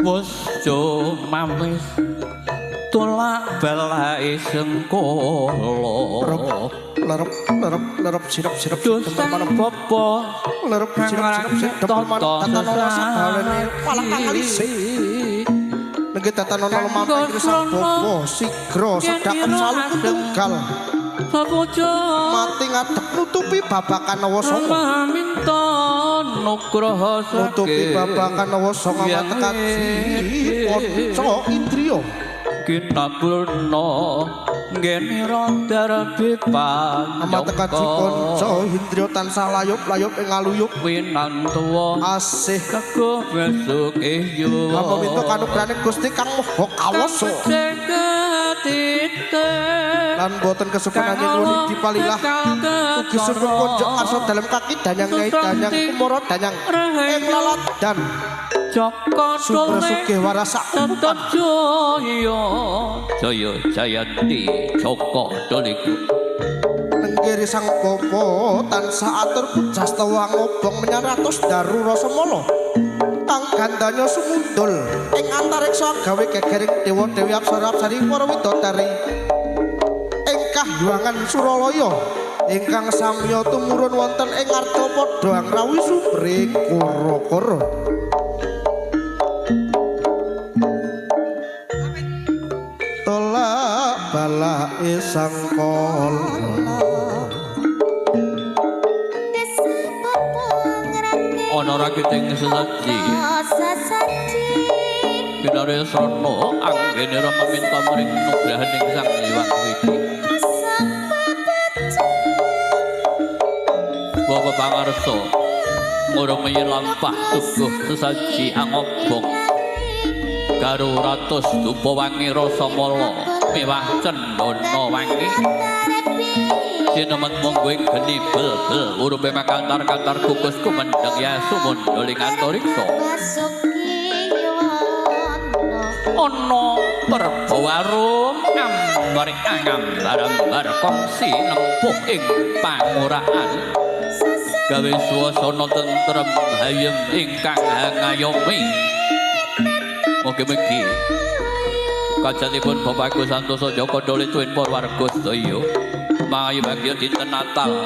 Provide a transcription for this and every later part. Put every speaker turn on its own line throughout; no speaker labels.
Wis mawis tolak balai sengkala.
Lerep lerep lerep sirep sirep
Dosan bapa
lerep sirep sirep sirep dempel manuk tatanana sabalene walah kakalise. Nengge tatanana lumampah ing sang bapa sigra sedaken saluku tunggal.
Sapuja
mati ngadeg nutupi babakan Nawa Sanga.
Minta nugraha
nutupi babakan Nawa Sanga matekaji panca indriya.
Kinapurna ngenira darbe
amatekaji panca indriya tansah layup-layup ing aluyup
winantuwa
asih
teguh besuke yuwa.
Hamba minta kanugrahaning Gusti Kang Maha Kawasa lan boten kesukanan nyuwun dipalilah ugi sumber konjok karsa dalem kaki danyang nyai danyang kumara danyang ing laladan
Joko
sumber sugih warasa
tetep jaya jaya jayanti Joko Doliku.
Nenggiri sang bapa tansah atur pujastawa ngobong menyang ratus daru rasamala kang gandanya sumundul ing antariksa gawe gegering dewa dewi apsara apsari para widodari ing kahyuangan Suralaya ingkang samya tumurun wonten ing Arcapada Angrawi sumbere kara-kara. Tolak balake sang kala
ana rakiting sesaji kinarya srana anggenira meminta maring nugrahaning Sang Hyang Widi. Bapak pangarsa ngurung lampah suguh sesaji angobong karo ratus dupa wangi rasamala miwah cendana wangi sinemet monggo ing geni bel-bel urupe makantar-kantar kukus kumendheng ya sumundul ing antariksa ana perbawarum ambar angambar-ambar kongsi nempuh ing panguraan gawe suasana tentrem hayem ingkang ngayomi. Mugi-mugi kajatipun Bapak Agus Santoso Joko Doli tuwin para warga sedaya mangayu bagya dinten Natal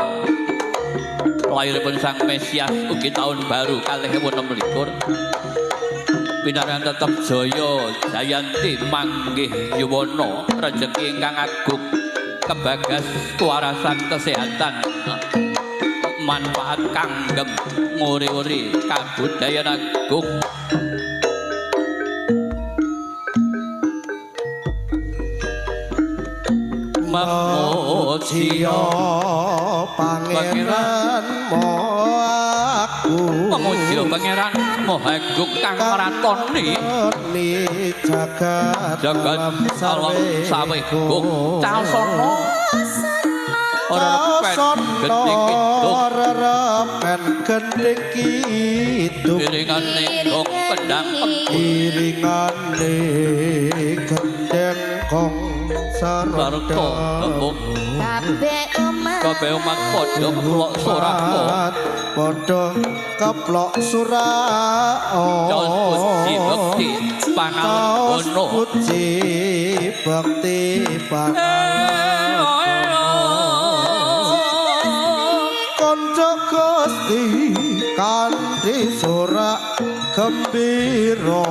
lairipun Sang Mesias ugi taun baru 2026 pinaringan tetep jaya jayanti manggih yuwana rejeki ingkang agung kebagas kewarasan kesehatan manfaat kanggem nguri-uri kabudayan agung. Mamujiya
Pangeran Maha Agung,
Mamujiya Pangeran Maha Agung kang maratoni
jagat
jagat alam saweh gung calsana ora repen
gendhing kidung
iringane gong kendang kembung
iringane gendheng gong
sarta tembung
kabeh
umat padha keplok suraka
padha keplok suraka
caos puji bekti pangalenggana
puji bekti pangalenggana kanca Gusti kanthi sorak gembira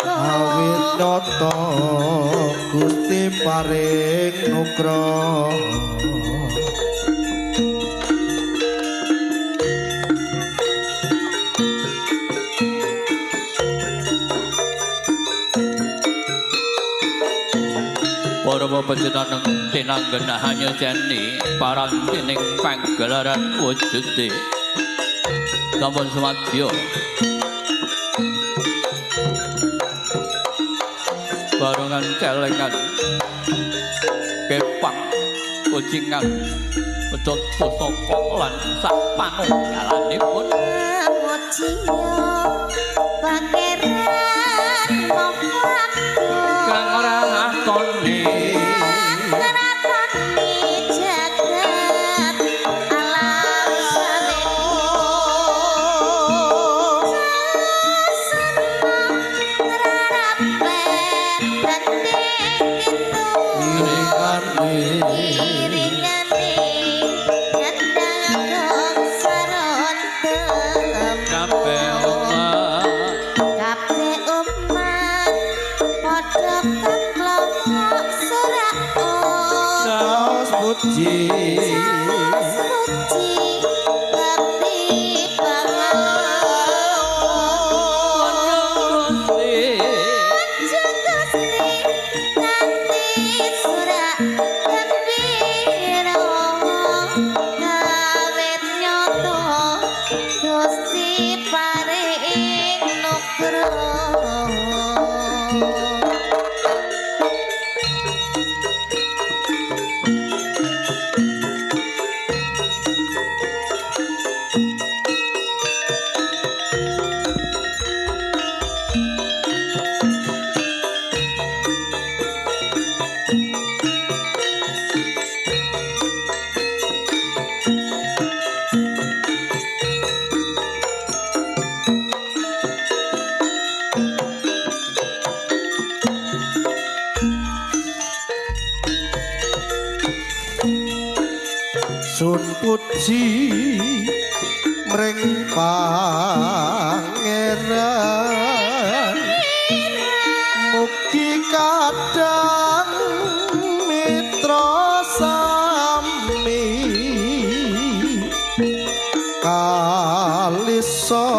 awit nyata Gusti paring nugraha.
Para panjenengan tinanggenahane jeni parantining pagelaran wujude sampun sumadyo barongan celengan kepang kucingan pecot pusaka lan sak panunggalanipun
Pangeran Maha
kang ora ngatoni
ngratoni jagat alam saweh.
puji.
Puji bakti
Gusti.
Gusti nanti surak gembira kawit nyoto Gusti paring nugroho.
Sun puji mring pangeran mugi kadang mitra sami kalisa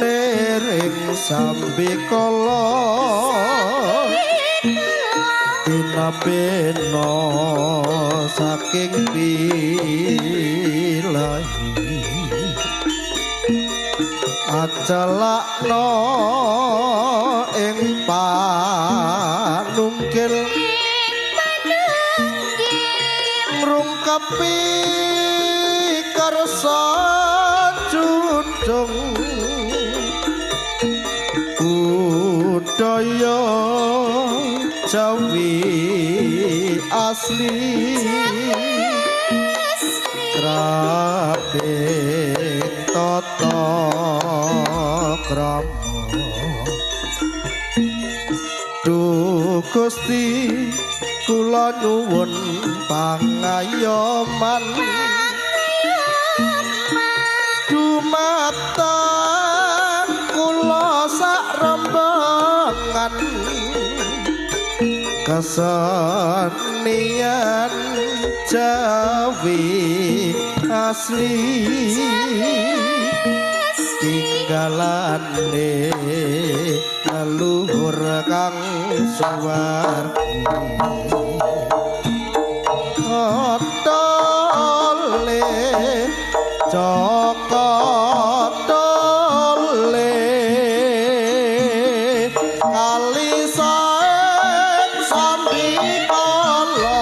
nering sambikala tinapena saking bilahi ajalakna ing panungkil ngrungkepi karsa junjung budaya Jawi asli krabing tata krama. Duh Gusti kula nyuwun pangayoman dumateng kula sak rombongan kesenian Jawi asli tinggalane leluhur kang suwargi tole Joko tole kali saeng sambikala.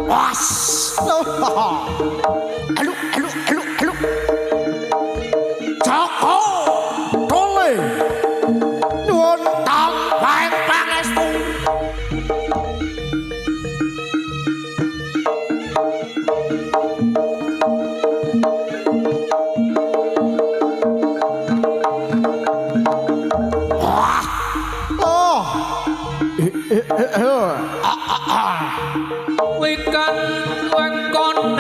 Was.
Alu alu alu alu. Joko Tole
Nyuwun
tambahin pangestu.